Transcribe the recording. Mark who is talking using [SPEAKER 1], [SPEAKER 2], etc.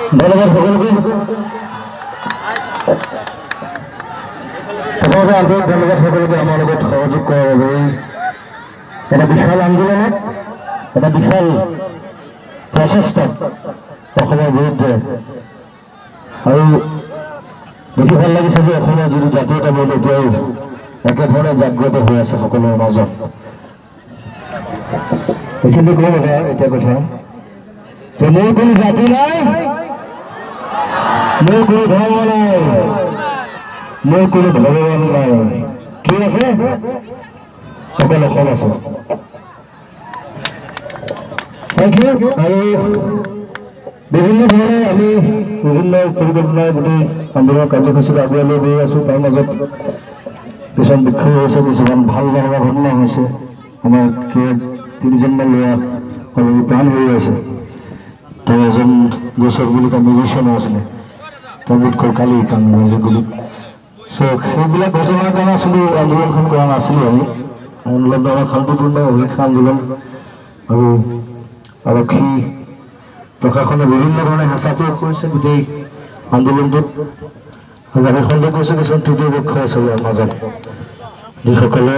[SPEAKER 1] ধন্যবাদ সকলোকে। প্ৰথমতে আন্তৰিক ধন্যবাদ সকলোকে আমাৰ লগত সহযোগ কৰাৰ বাবে। এই এটা বিশাল আন্দোলনত, এটা বিশাল প্ৰচেষ্টাত অসমৰ বিৰুদ্ধে আৰু দেখি ভাল লাগিছে যে অসমৰ যিটো জাতীয়তাবোধ এতিয়াও একেধৰণে জাগ্ৰত হৈ আছে সকলোৰে মাজত। এইখিনি কওঁ এটা এতিয়া কথা যে মোৰ কোনো জাতি নাই, মোৰ কোনো ধৰ্ম নাই, মোৰ কোনো ভগৱান নাই। কি আছে? অকল অসম আছে। Thank you. আৰু বিভিন্ন ধৰণে আমি বিভিন্ন পৰিকল্পনাৰে গোটেই আন্দোলনৰ কাৰ্যসূচীত আগুৱাই লৈ গৈ আছোঁ। তাৰ মাজত কিছুমান বিক্ষোভ হৈছে, কিছুমান ভাল নলগা ঘটনা হৈছে। আমাৰ কিবা তিনিজনমান ল'ৰা অলৰেডি প্ৰাণ হেৰুৱাইছে। তাৰ এজন জোচেফ বুলি তাৰ মিউজিচিয়ানো আছিলে, তেওঁ বোধকৰোঁ কালি প্ৰাণ হেৰুৱাইছে গুলীত। চ' সেইবিলাক ঘটনাৰ কাৰণে আচলতে আন্দোলনখন কৰা নাছিলোঁ আমি। আন্দোলনটো আমাৰ শান্তিপূৰ্ণ অহিংসা আন্দোলন আৰু আৰক্ষী প্ৰশাসনে বিভিন্ন ধৰণে হেঁচা প্ৰয়োগ কৰিছে গোটেই আন্দোলনটোত। আৰু আমি সন্দেহ কৰিছোঁ, কিছুমান তৃতীয় পক্ষ আছে ইয়াৰ মাজত, যিসকলে